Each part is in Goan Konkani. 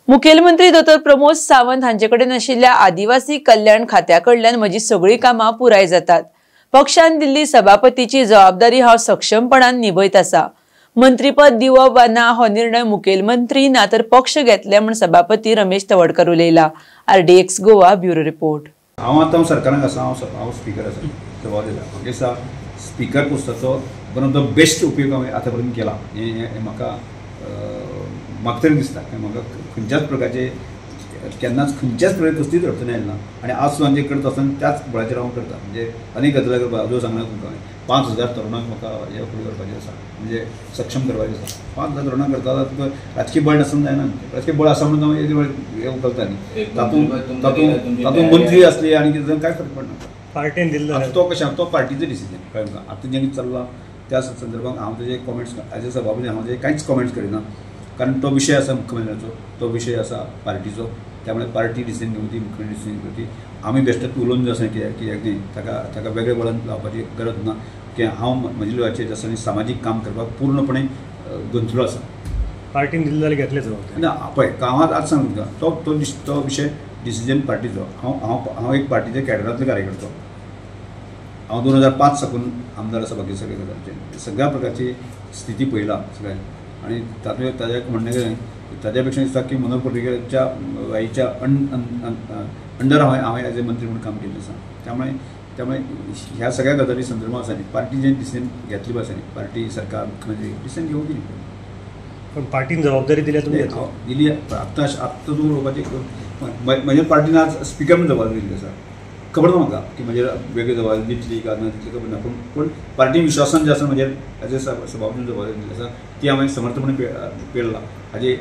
मुखेलमंत्री डॉ प्रमोद सावंत हांचे कडेन आशिल्ल्या आदिवासी कल्याण खात्या कडल्यान म्हजी सगळीं कामां पुराय जातात. पक्षान दिल्ली सभापतीची जबाबदारी हांव सक्षमपणान निभयत आसा. मंत्रीपद दिवप वा ना हो निर्णय मुखेलमंत्री ना तर पक्ष घेतले म्हूण सभापती Ramesh Tawadkar उलयला. RDX Goa bureau report. हांव आतां सरकाराक आसा, हांव स्पीकर आसा, जबाबदारी आसा. म्हाका दिसता स्पीकर पोस्टाचो वन ऑफ the best उपयोग हांवें आतां पर्यंत केला हें म्हाका म्हाका तरी दिसता. म्हाका खंयच्याच प्रकारचे केन्नाच खंयच्याच प्रकारची कसलीच अडचण आयली ना आनी आज सुद्दां जें करता आसतना त्याच बळाचेर हांव करता. म्हणजे अनेक गजाली करपाक जो सांगला तुमकां हांवें 5,000 तरुणांक म्हाका हे फुडें करपाचें आसा, म्हणजे सक्षम करपाचें आसा. 5,000 तरुणांक करता जाल्यार तुका राजकीय बळ नासतना जायना. राजकीय बळ आसा म्हणून हांव हें उखलता न्ही, तातूंत तातूंत तातूंत मंत्री आसली आनी कितें कांय फरक पडना. पार्टीन दिल्लो आतां तो कशें तो पार्टीचो डिसिजन कळ्ळें तुका. आतां जें कितें चल्लां त्या संदर्भात हांव तेजे कॉमेंट्स एज अ सभापती हांव तेजे कांयच कॉमेंट्स करिना, कारण तो विशय आसा मुख्यमंत्र्याचो, तो विशय आसा पार्टीचो. त्यामुळे पार्टी डिसिजन घेवची, मुख्यमंत्री डिसिजन घेवची. आमी बेश्टेच उलोवन जो आसा कित्याक कित्याक न्ही ताका ताका वेगळे वळण लावपाची गरज ना. की हांव म्हज्या जिवाचेर आसा आनी सामाजीक काम करपाक पूर्णपणे गुंतलो आसा. पार्टीन दिल्ले जाल्यार घेतले जबाबदारी ना. पळय हांव आज सांगता तुमकां तो तो तो विशय डिसिजन पार्टीचो. हांव हांव हांव एक पार्टीच्या कॅडरांतलो कार्यकर्तो. हांव 2005 साकून आमदार आसा. बाकी सगळे गजालीचेर सगळ्या प्रकारची स्थिती पळयला सगळ्या आनी तातूंत ताज्या म्हणणें कितें ताज्या पेक्षा दिसता की मनोहर पर्रीकराच्या वाईच्या अंडर हांवें एज ए मंत्री म्हणून काम केल्लें आसा. त्यामुळे त्यामुळे ह्या सगळ्या गजाली संदर्भात आसा न्ही पार्टी जें डिसिजन घेतली आसा न्ही पार्टी सरकार मुख्यमंत्री डिसिजन घेवंक न्ही. पण पार्टीन जबाबदारी दिल्या तुमी दिली. आत्तां आत्तां तूं उलोवपाची म्हज्या पार्टीन आज स्पिकर म्हणून जबाबदारी दिल्ली आसा. खबर ना म्हाका की म्हजेर वेगळी जबाबदारी दितली काय ना दितली खबर ना, पूण पूण पार्टी विश्वासान जें आसा म्हजेर एज ए सभापती जबाबदारी दिल्ली आसा ती हांवें समर्थपणे पेरला. हाजी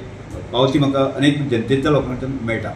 पावती म्हाका अनेक जनतेच्या लोकांकडल्यान मेळटा.